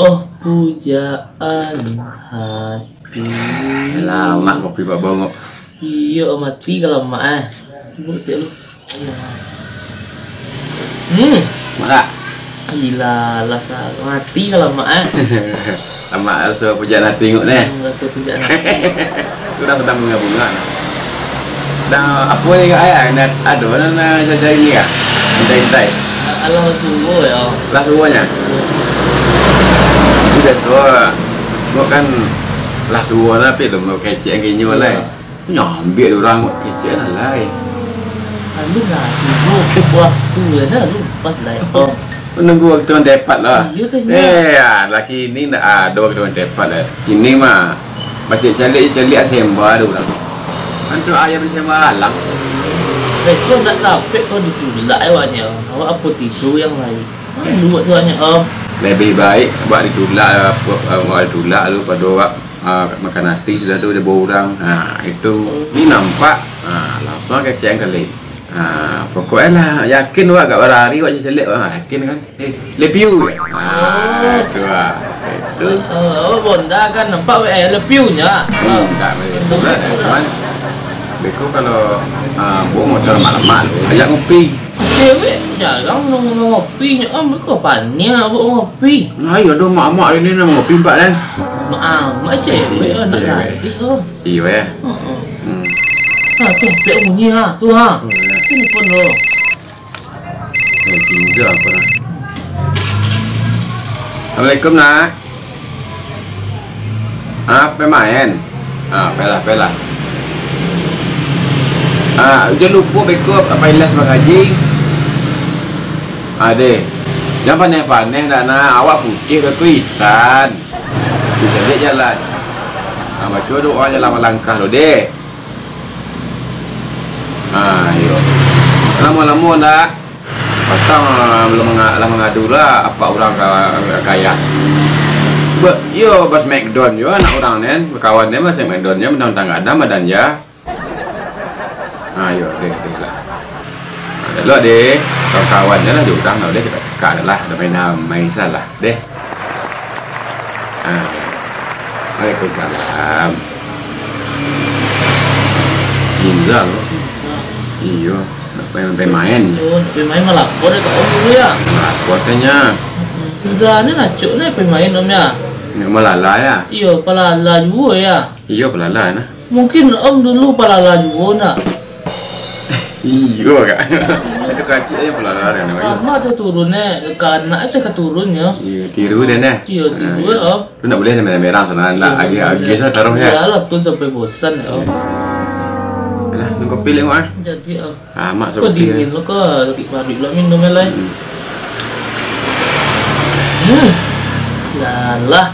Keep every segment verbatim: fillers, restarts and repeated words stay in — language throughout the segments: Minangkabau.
Oh, pujaan hati. Alamak, kopi babongok. Iyo, mati kalau mak, eh. Sibuk tiap lu. Hmm. Mak. Gila lah, sa-, mati kalau mak, eh. Mak raso pujaan hati ngok, neh. Hmm, raso pujaan hati. Sudah sedang bunga-bunga. Nah, apo ni, Kak, ayah? Nah, ado, nah, nah, cari-cari ni, Kak? Intai-intai. Alah, suo, yo. Lah, suonyo? Itu biaso. Ngok kan lah suo lah, tapi tu, ngok kecek yang kinyo lah. Iyo. Nyambik urang kecek lah lai. Aduh lah, subuh waktu lah dah tu, pas lai, Om. Nunggu waktu yang tepat lah. Iyo, tu, eh, ya, laki ini ndak ado waktu yang tepat lah. Kini mah, batik caliak, caliak semba tu urang. Kan tu ayam semba alang. Eh, kau ndak tapek kau ditulak awaknyo. Awak apo tidur yang lain. Malu waktu banyak, Om. Lebih baik awak ditulak, apo, awak ditulak tu pado awak Ah, makan ati sudah tu, dibao urang. Ha, itu. Ni nampak. Ha, langsuang kecek kali. Ha, pokok e lah, yakin awak gak barari awak caliak, ha, yakin kan? Eh, love you. Ha, itu lah. Itu. Oh, oh, bonda kan nampak, eh, love you nya. Hmm, tak boleh. Cuman, beko kalau, ah, bawa motor mak-mak tu, ajak ngopi. Cewek jarang nongkrong ngopi nyo, ah, mereka paniang buat ngopi. Nah, iyo doh, mak-mak hari ni nak ngopi empat kan? Mak amat cewek, iyo, nak cewek. Gadis tu. Iyo, ya. Heeh. Hmm. Ha, tu, pek bunyi, ha, tu, ha. Oh, ya. Sini pun tu. Eh, tinggal apa dah. Assalamualaikum, Nak. Ah, pai main? Ah, pailah, pailah. Ah, jan lupo beko pai les mangaji. Ah, deh. Jan paneh-paneh dah, nah. Awak putiah beko itan. Bisa dek jalan. Ah, baco doa jan lah malangkah lo, deh. Ah, iyo. Lamo-lamo ndak? Patang, ah, lah manga-, lah mangadu lah apak urang ka, ka ayah. Ba-, iyo, ba-smackdown juo anak urang nen, bakawan nen ba-smackdown juo, mentang-mentang gadang badan ja. Ah, iyo, deh, deh lah. Ah, dah lo deh, kawan-kawan ja lah jo urang, dah deh, cakak-cakak dah lah, damai-damai salah, deh. Ah, waalaikumsalam. Ginjal. Iyo. Nak main, main, main. Oh, nak main malapor dek Om dulu, ya? Malapor katanya. Zani acok ni main, Om, ya? Nak malala, ya? Iyo, palala juo, ya? Iyo, palala, nah. Mungkin Om dulu palala juo, nak? Iyo, Kak. Itu kacik aja palala, kan, Kak? Lamo tu turun, eh. Ka anak tu ka turun, ya. Iyo, tiru den, eh. Iyo, tiru, Om. Tu ndak buliah sampai merah sana, ndak. Iyo, agih-agih sajo taruh, ya. Iyolah, tu sampai bosan, ya, Om. Alah, minum kopi lengok, ah. Jadi, Om. Ah, mak suruh kopi, dingin lo, kok sakik paruik lo minum, ya, lai. Hmm. Hmm. Yalah.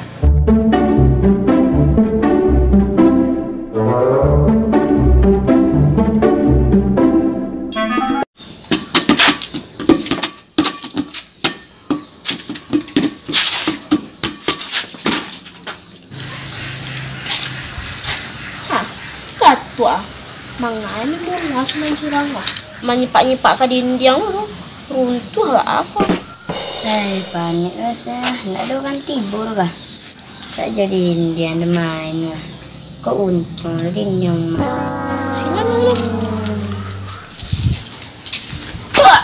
Hah, katuak ah. Mangai ni buruas main surang ah. Manyipak-nyipak ka dindiang tu. Runtuah lah apa. Eh, panik lah sah. Ndak ada orang tidur kah? Sak jadi dindiang main lah. Kok untung lah dindiang mah. Sini dulu. Tuak!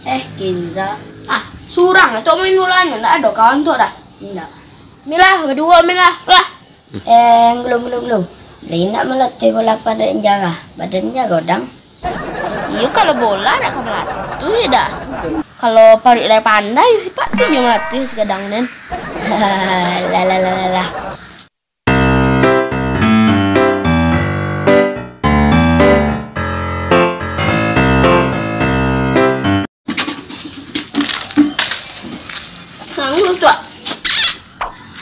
Eh, Kinza. Ah, surang lah tu main bolanyo, ndak ado kawan tu dah. Indak. Milah, baduo milah, lah. Eh, belum, belum, belum. Lai nak malatih bola padan jarah. Badan jarah godang. Iyo, kalau bola ndak ka malatih dah. Kalau paruik lai pandai, sipak tu iyo malatih sagadang den. Lah, lah, lah, lah, lah. Sanggup, Tuak.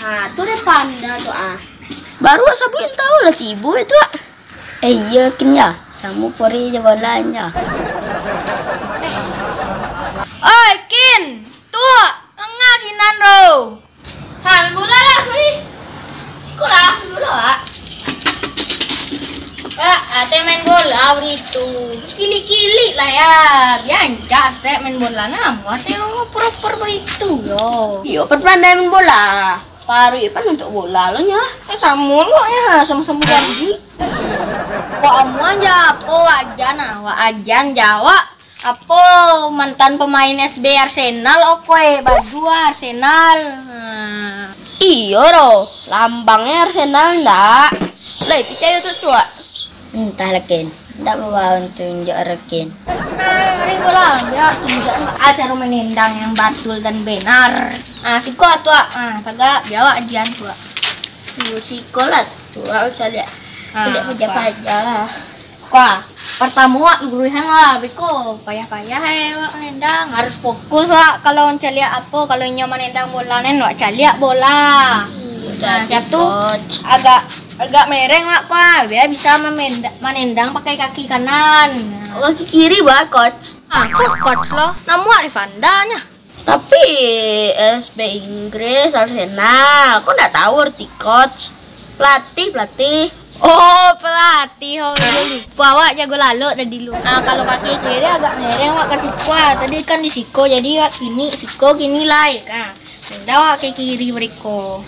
Ha, tu deh panda tu, ah. Baru sabuik tahu lah sibuk itu, ah. Eh, iyo, Kin, ya. Samo pori jo bola, ya. Oi, Kin. Tu, angah sinan ro. Ha, main bola lah, Fri. Siko lah, main bola, Wak. Wak, ate main bola baritu. Kilik-kilik lah, ya. Biancak, Stek, main bola. Namuah, ate, proper baritu, yo. Iyo, pandai main bola. Paruik Ipan untuak bola lo nyo. Eh, samo lo nyo, samo-samo jadi. Wak amuan ja apo wak ajan ah, wak ajan ja wak. Apo mantan pemain S B Arsenal, okoe baju Arsenal. Nah. Iyo ro, lambangnyo Arsenal ndak? Lai picayo tu, Tuak? Entah lah, Kin. Ndak bawa untuak unjuk, Kin. Ah, mari bola, biak tunjuak ah caro manendang yang batul dan benar. Ah, siko, Tuak. Ah, tagak, biak wak ajian, Tuak. Yo, siko lah, Tuak, caliak. Ah, caliak paja-paja lah. Kuah, partamo wak guruihan lah, beko payah-payah eh wak manendang. Harus fokus wak, kalau caliak apo, kalau inyo manendang bola nen, wak caliak bola. Nah, siap tu agak, agak mereng wak kuah, biar bisa mamenda-, manendang pakai kaki kanan. Kaki kiri bah, coach. Ah, kok coach lo? Namo Arif Andanya. Tapi S B Inggris, Arsenal, kok ndak tahu arti coach? Pelatih, pelatih. Oh, pelatih. Oh, iyo, lupo. Awak jago lalok tadi lu. Ah, kalau kaki kiri agak mereng awak ka siko ah. Tadi kan di siko, jadi awak kini siko, kini lai. Ah, pindah awak kaki kiri bariko.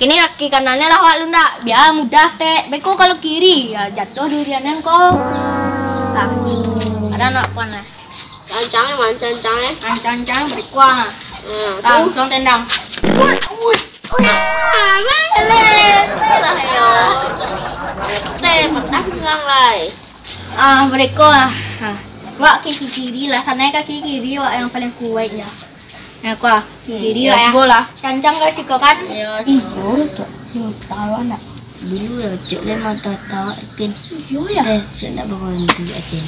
Kini kaki kanannyo lah awak lu ndak. Biar mudah tek. Beko kalau kiri, ya jatuah duriannya ko. Ah, ada nak puan lah. Ancang eh, ancang-ancang eh. Ancang-ancang barikuah. Hmm, tu. Langsung tendang. Ui, ui, ui. Ah, meleset lah yo. Teh, patah pinggang lai. Ah, barikuah. Ha. Wak kaki kiri lah, sanai kaki kiri wak yang paling kuaik ya. Nah, kuah. Kiri yo, cubo lah. Kancang ka siko kan? Iyo. Iyo, tu. Yo, tahu ndak? Dulu lah, cek le mata tawa kin. Iyo, ya. Eh, cek ndak bakawan tu, Aceh.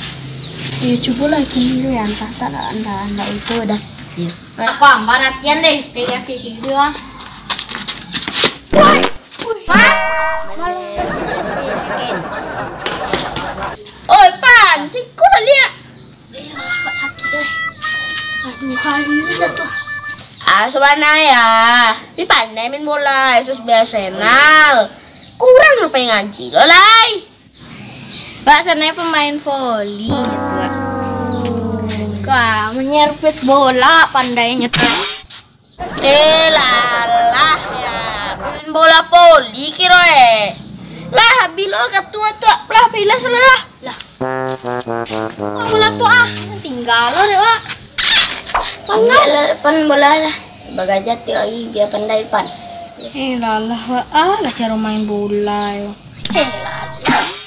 Iyo, cubo lah kiri yo, antah tak ndak, ndak, ndak itu dah. Iyo. Aku ambar latihan deh, kayak kiri lah. Woi, woi. Hah? Males, sedih, Kin. Oi, Pan, siko lah liak. Eh, sakit, eh. Aduh, kali ini jatuh. Ah, sabananyo, tapi pandai main bola, S S B Arsenal. Kurang sampai ngaji lo lai. Wak sanai pemain voli, gitu, Wak. Wah, menyervis bola pandainyo tu. Eh, lalah, ya. Main bola voli kiro, eh. Lah, bilo katua tu, lah, bilas lah, lah. Lah. Bola tu, ah, tingga lo dek, Wak. Panggil lah, Pan, bola lah. Bagajah tu lagi, biar pandai, Pan. Eh, lalah, Wak. Ah, lah caro main bola, yo. Eh, lalah.